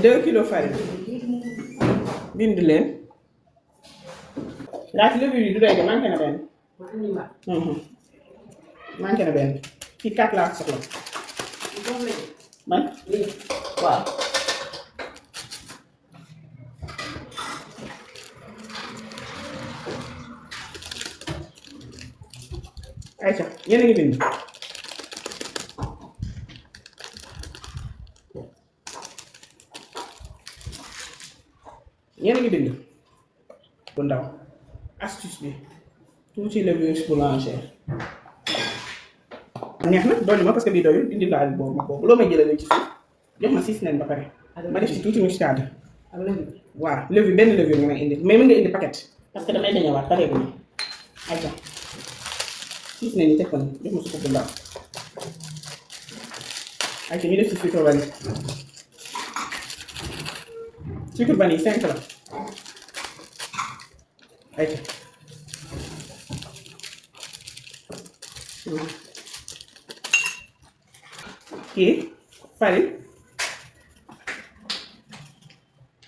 2 kilos farine bind leen laati levure yi du doy de manqué na benn manqué na benn fii 4 laa soxla man waaw ayca yéen a ngi bind yéen a ngi bind bu ndaw astuce bi tuuti levure boulangère neex na doon ma parce que bii doyul dindi laa boobu ma boobu loo may jëlee ci suuf jox ma 6 nen ba pare ma def ci tuuti moutarde waaw levure benn levure nga may indi mais mën nga indi paquet parce que damay dañëwaat pare bu ñu ayca 6 nen yi teg ko ni jox ma suuf bu ndaw ayca ñu def ci sucre vanille sucre vanille 5 la ayca kii farine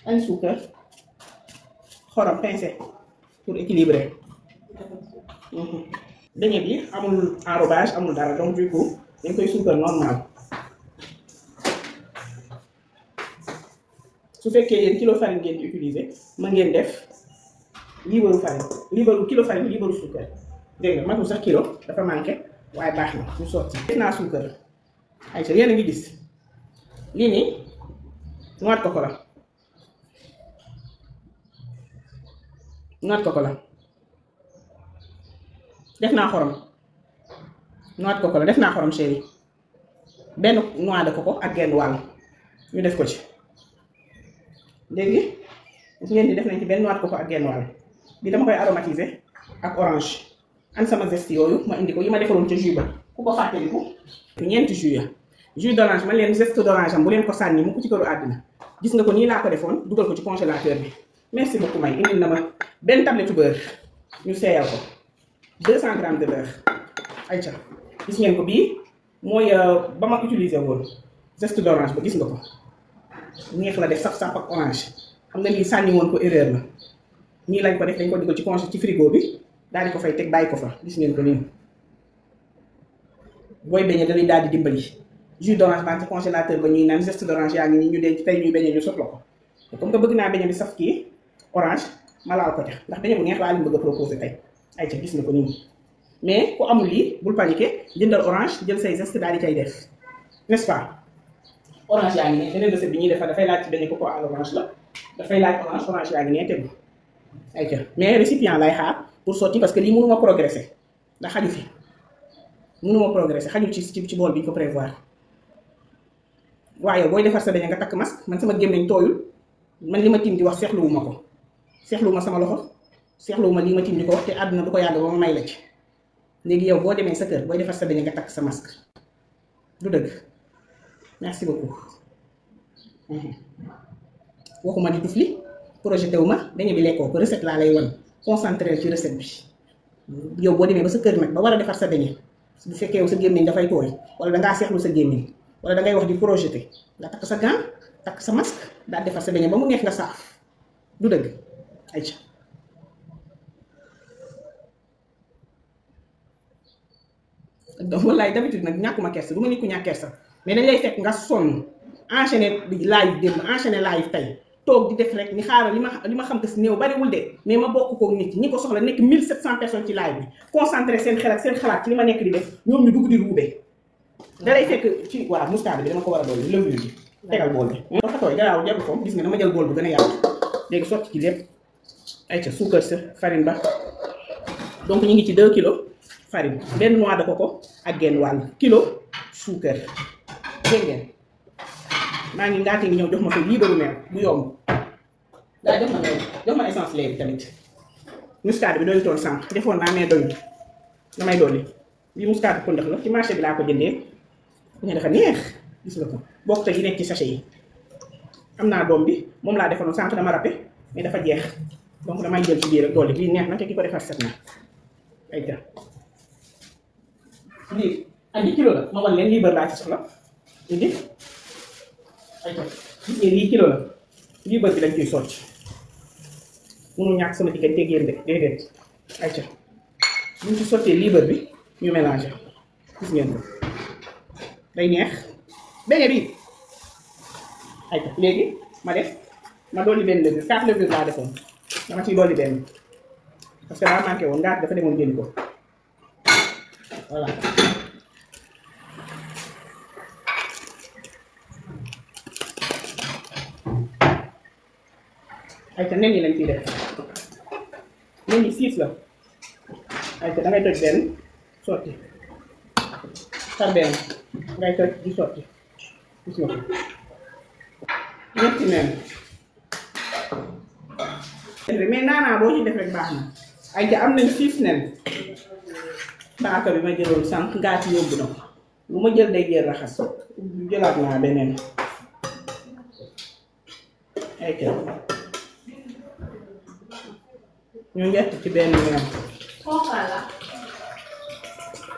ak suukar xorom pincé pour équilibrer beignet bi amul enrobage amul dara donc du coup dañ koy suukar normal su fekkee yéen kilo farine ngeen di utiliser mën ngeen def liibaru farine liibaru kilo farine liibaru suukar dégg nga matul sax kilo dafa manqué waaye baax na ñu sotti def naa suukar ayca yéen a ngi gis lii nii noix de coco la noix de coco la def naa xorom noix de coco la def naa xorom chéri benn noix de coco ak genn wàll ñu def ko ci léegi ngeen di def nañ ci benn noix de coco ak genn wàll bi dama koy aromatiser ak orange an sama zeste yooyu ma indi ko yi ma defaroon ca jus ba ku ko fàttaliku ñeenti jus ya jus d'orange man leen zeste d'orange am bu leen ko sànni mu ko ci këru àddina gis nga ko nii laa ko defoon dugal ko ci congélateur bi merci beaucoup may indil na ma benn tablette beurre ñu seeyal ko 200 grammes de beurre ayca gis ngeen ko bii mooy ba ma utiliser woon zeste d'orange ba gis nga ko neex la def saf-saf ak orange xam nga lii sànni woon ko erreur la nii lañ ko def dañ ko dugal ci congé ci frigo bi daal di ko fay teg bàyyi ko fa gis ngeen ko nii booy beñe da lay daal di dimbali jus d'orange baa ci congélateur ba ñuy naan zeste d'orange yaa ngi nii ñu denc tey ñuy beñe ñu soxla ko te comme que bëgg naa beñe bi saf kii orange ma laal ko ca ndax beñe bu neex laa leen bëgg a proposé tey ay ca gis nga ko nii mais ku amul lii bul paniqué jëndal orange jël say zeste daal di cay def n'est-ce pas orange yaa ngi ne beneen recette bi ñuy defar dafay laaj ci beñe coco à l'orange la dafay laaj orange yaa ngi ne tegu ay ca mais récipient lay xaar pour sotti parce que lii mënuma progresser ndax xaju fi mënuma progresser xaju ci bool bi ñu ko prévoir waaye booy defar sa beñe nga takk masque man sama gémmiñ tooyul man li ma tiim di wax seexluwuma ko seexluwuma sama loxo seexluwuma li ma tiim di ko wax te àdduna du ko yàgg ba ma may la ci léegi yow boo demee sa kër booy defar sa beñe nga takk sa masque du dëgg merci beaucoup waxuma di tufli projeté wu ma beñe bi lekkoo ko recette laa lay wan concentré ci recette bi yow boo demee ba sa kër nag ba war a defar sa beñe bu fekkee yow sa gémmiñ dafay tooy wala dangaa seexlu sa gémmiñ wala dangay wax di projeté nga takk sa gant takk sa masque daal defar sa beñe ba mu neex nga saaf du dëgg ayca donc wallaay d'habitude nag ñàkkuma kersa du ma nit ku ñàkk kersa mais dañ lay fekk nga sonn enchaîner live démb enchaîner live tey toog di def rek ni xaaral li ma xam que si néew bariwul de mais ma bokk koog nit ñi ko soxla nekk 1700 personnes ci live bi concentré seen xel ak seen xalaat ci li ma nekk di def ñoom ñu dugg di ruubee da lay fekk ci waaw moutarde bi dama ko war a dolli levure bi tegal bool bi dafa tooy garaaw jarul ko gis nga dama jël bool bu gën a yaatu léegi sotti ci lépp ay ca suukar sa farine ba donc ñu ngi ci 2 kilos farine benn noix de coco ak genn wàll kilo suukar dégg ngeen maa ngi ngaate ngi ñëw jox ma ko lii baru meew bu yomb daa jox ma essence léegi tamit muscade bi doyul toon sànq defoon naa mais doyul damay dolli bii muscade ko ndax la ci marché bi laa ko jëndee ñu dafa neex gis nga ko bokk te yi nekk ci sachet yi am naa doom bi moom laa defoon sànq dama râpé mais dafa jeex donc damay jël ci biir rek dolli bii neex na te ki ko defar set na ay ja lii ay kilo la ma wan leen lii bër laa ci soxla indi ay gis ngeen lii kilo la lii bër bi dañ ciy sotti mënu ñàkk sama diggante ak yéen de déedéet ayca buñ ci sottee lii bër bi ñu mélangé gis ngeen ko day neex beñe bi ayca léegi ma dolli benn levure 4 levure laa defoon dama ciy dolli benn parce que daa manqué woon ngaat dafa demoon jëli ko voilà ayca nen yi lañ ciy def nen yi 6 la ayca dangay toj benn sotti par benn ngay toj di sotti gis nga ko ñetti nen mais naanaa boo ci def rek baax na ayca am nañ 6 nen paaka bi ma jëloon sànq ngaat yóbbu na lu ma jël day jël raxas jëlaat naa beneen ayca ñu njett ci benn nen Kokala.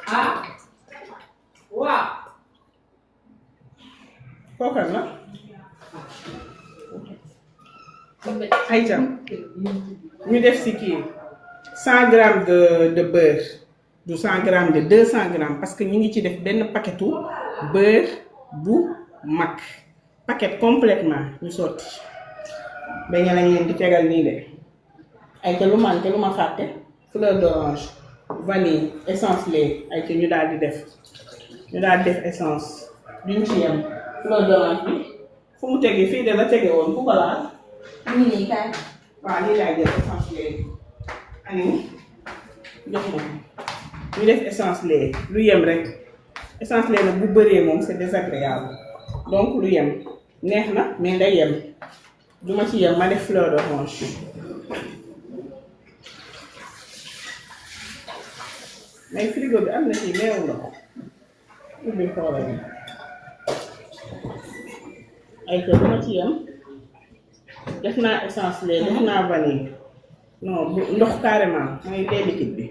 Ah. Wow. kookal la ayca ñu def si kii 100 grammes de beurre du 100 grammes de 200 grammes parce que ñu ngi ci def benn paquetu beurre bu mag paquet complètement ñu sotti bañ lañ leen di tegal nii de ayca lu manqué lu ma fàtte fleur d'orange vanille essence lait ayca ñu daal di def essence duñ ci yem fleur d'orange bi fu mu tegee fii de la tege woon fu ko laal Ini kan. waaw lii laay jël essence lait ani jox ma ñu def essence lait lu yem rek essence lait nag bu bëree moom c'est désagréable donc lu yem neex na mais day yem du ma ci yem ma def fleur d'orange mais frigo bi am na ci meew la ubbi xoolal ay ko du ma ci yem def naa essence lait def naa vanille non bu ndox carrément mooy lait liquide bi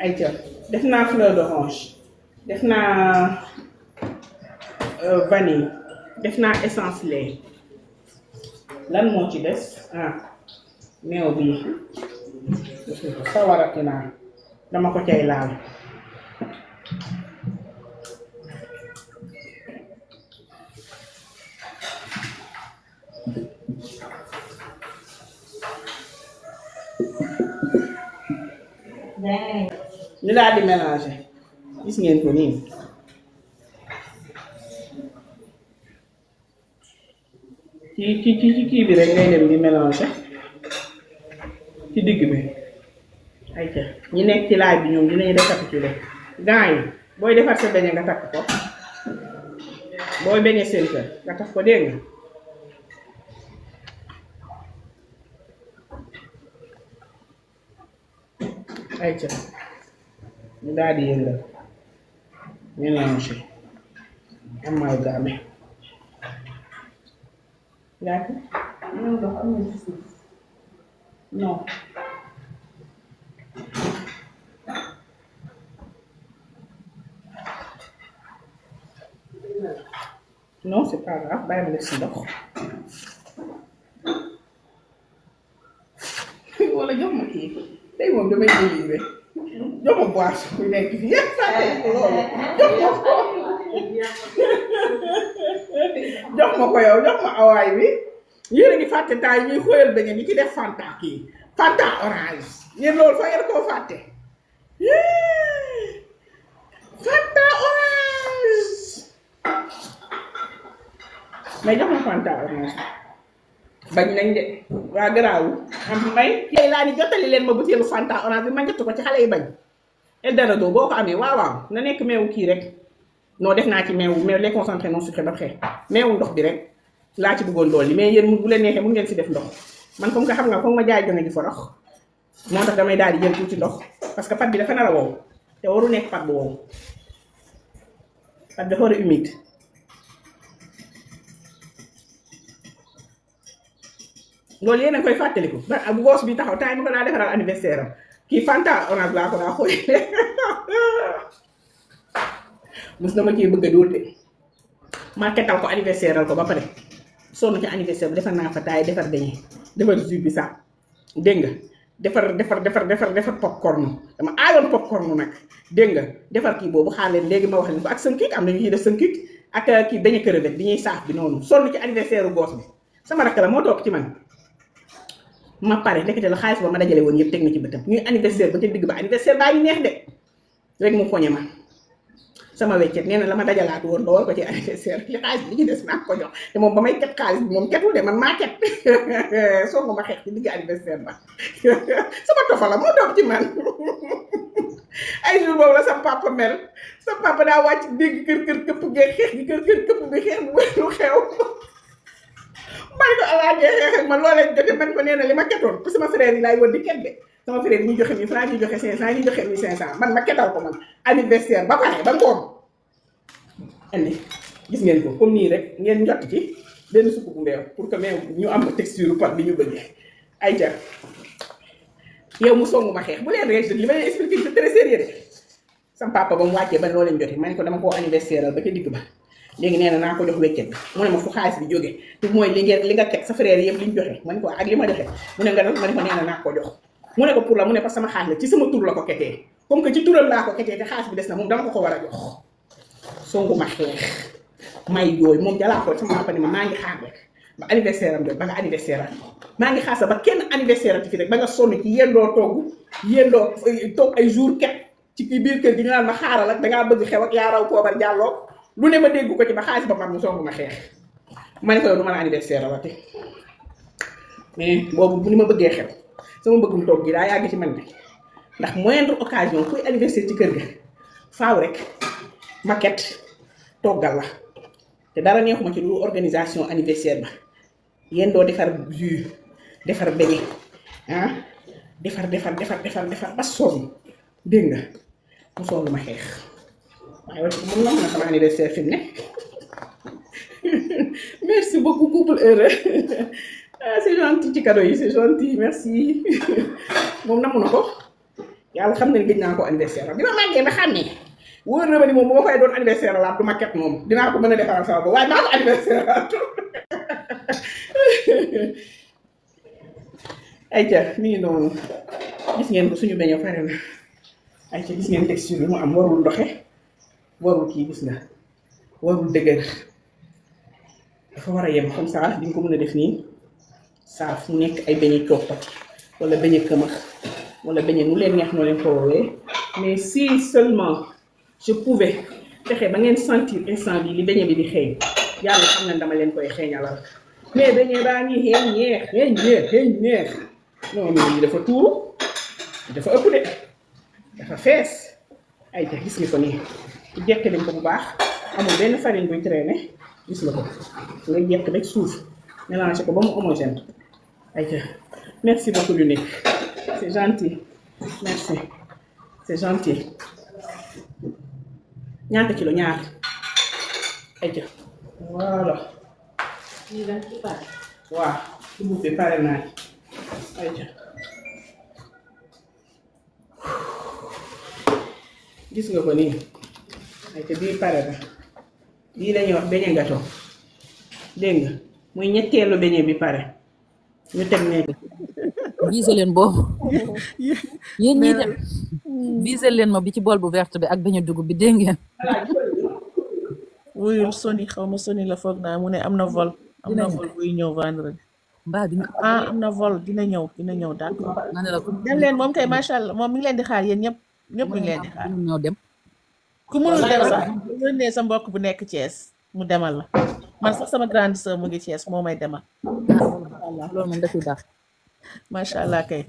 ayca def naa fleur d'orange def naa vanille def naa essence lait lan moo ci des meew bii sawarati naa dama ko cay laal ñu daal di mélanger gis ngeen ko nii ci kii bi rek ngay dem di mélanger ci digg bi ayca ñi nekk ci laaj bi ñoom dinañu récapituler gants yi booy defar sa beñe nga takk ko booy beñe seen kër nga takk ko dégg nga ayca ñu daal di yëngal mélanger amalgamé yaatu ñoom ndox am na ci suuf non non c'est pas grave bàyyi ma def si ndox wala jox ma kii tey moom damay délivrer jox ma boisson bu nekk fii yëpp saa ko loolu jox ma ko yow jox ma awaay bi yéen a ngi fàtte taay ñuy xóoyal ba ngeen di ci def Fanta kii Fanta orange yéen loolu fa ngeen koo fàtte Fanta orange mais jox ma Fanta orange bañ nañ de waa garaawu am may kii laa ni jottali leen ma butéelu Fanta orange bi ma jot ko ci xale yi bañ Eldorado boo ko amee waaw na nekk meewu kii rek non def naa ci meewu lait concentré non sucré ba xëy meewu ndox bi rek laa ci bëggoon dool li mais yéen bu leen neexee mun ngeen si def ndox man comme que xam nga foog ma jaay jonge ji forox moo tax damay daal di jël tuuti ndox parce que pat bi dafa nar a wow te waru nekk pat bu wow pat dafa war a humide loolu yéen a koy fàttaliku ba bu boos bi taxaw taay ma ko daa defaral anniversaire am kii Fanta orange laa ko daa xooy mos na ma cee bëgg a dóor de ma kettal ko anniversaire ko ba pare sonn ci anniversaire bi defar naa fa taay defar beñe defar jus bi sax dégg nga defar popcorn dama aayoon popcorn nag dégg nga defar kii boobu xaar leen léegi ma wax leen ko ak sënkik am na ñu ciy def sënkik ak kii beñe crevette bi ñuy saaf bi noonu sonn ci anniversaire goos bi sama rakk la moo toog ci man ma pare ndekete la xaalis ba ma dajale woon yëpp teg na ci bëtam ñuy anniversaire ba ca digg ba anniversaire baa ngi neex de rek mu poñe ma sama weccet nee na la ma dajalaat woon ba war ko ci anniversaire li xaalis bi ci des naa ko jox te moom ba may ket xaalis bi moom ketul de man maa ket soo ma xeex ci digg anniversaire ba sama tofa la moo toog ci man ay jour boobu la sa papa mel sa papa daa wàcc dégg kër këpp gee xeex gi kër këpp bi xeex bu lu xew man ko alaajee xeex ak man loolee jote man ko nee na li ma ketoon pour sama frère yi laay wër di ket de sama frère yi ñuy joxe 1000 francs ñuy joxe 500 ñuy joxe 1500 man ma ketal ko man anniversaire ba pare ba ngoon andi gis ngeen ko comme nii rek ngeen njott ci benn supp bu mbeew pour que même ñu am texture pat bi ñu bëggee ay jar yow mu songu ma xeex bu leen rek li ma leen expliquer c'est très sérieux de sama papa ba mu wàccee ba loo leen jote ma ne ko dama koo anniversaire ba ca digg ba léegi nee na naa ko jox weccet bi mu ne ma fu xaalis bi jógee te mooy li nga ket sa frère yëpp li ñu joxe ma ne ko ak li ma joxe mu ne nga def ma ne ko nee na naa ko jox mu ne ko pour la mu ne parce que sama xaalis la ci sama tur la ko ketee comme que ci turam laa ko ketee te xaalis bi des na moom dama ko war a jox songu ma xeex may yooyu moom jalaa ko sama papa ne ma maa ngi xaar rek ba anniversaire am de ba nga anniversaire am maa ngi xaar sa ba kenn anniversaire ati fi rek ba nga sonn ci yendoo toog ay jour ket ci biir kër gi ñu naan ma xaaral ak dangaa bëgg xew ak yaa raw poobar jàlloo lu ne ma dégg ko ci ba xaalis ba man mu songu ma xeex ma ne ko yow du ma la anniversaire la te mais boobu bu ni ma bëggee xew sama bëggum toog gi daa yàgg ci man bi ndax moindre occasion kuy anniversaire ci kër ga faaw rek maquette toggal la te dara neexuma ci lu organisation anniversaire ba yéen doo defar jus defar beñe ah defar ba sonn dégg nga mu sonn ma xeex waaye wacc ko moom la na sama anniversaire fi mu ne merci beaucoup couple heureux ah c'est gentil ci cadeau yi c'est gentil merci moom namu na ko yàlla xam ne gëj naa ko anniversaire bi ma màggee ba xam ne wóor na ma ni moom bu ma fay doon anniversaire la du ma ket moom dinaa ko mën a defaral sama bopp waaye naa ko anniversaire ayca mi ngi noonu gis ngeen ko suñu beño pare na ayca gis ngeen texture bi mu am warul ndoxe warul kii gis nga warul dëgër dafa war a yem comme ça di nga ko mën a def nii saaf mu nekk ay beñe coppati wala beñe këmax wala beñe nu leen neex noo leen ko woowee mais si seulement je pouvais fexe ba ngeen sentir instant bi li beñe bi di xeeñ yàlla xam na dama leen koy xeeñalal mais beñe baa ngi xeeñ neex non mais lii dafa tuuru dafa ëpp de dafa fees ay ja gis nga ko nii jekk nañ ko bu baax amul benn farine buy traîner gis nga ko nga jekk rek suuf mélanger ko ba mu homogène ay ja merci beaucoup Lunik c'est gentil merci c'est gentil ñaata kilo ñaar ay ja voilà lii dañ ci pare. waaw dugub bi pare naa ay ja gis nga ko nii ay te bii pare na lii lañuy wax beñe gâteau dégg nga muy ñetteelu beñe bi pare ñu teg nekk visé leen boobu yéen ñii dem visé leen ma bi ci bool bu verte bi ak beñe dugub bi dégg ngeen wuyul Sony xaw ma Sony la foog naa mu ne am na vol buy ñëw vendredi mbaa bi am na vol dina ñëw d'accord ma ne la ko dem leen moom kay macha allah moom mi ngi leen di xaar yéen ñëpp mi ngi leen di xaar ñëw dem ku mënul dem sax mu ne sa mbokk bu nekk Thiès mu demal la man sax sama grande sœur mu ngi Thiès moo may demal loolu moom dafiy baax macha allah kay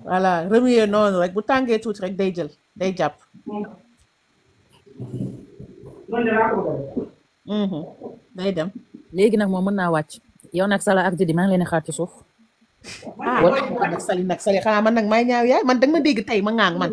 voilà remuer noonu rek bu tàngee tuuti rek day jël day jàpp day dem léegi nag moom mën naa wàcc yow nag Sala ak Jëdi maa ngi leen di xaar ci suuf nag Sali xanaa man nag may ñaaw yaay man danga ma dégg tey ma ŋaang man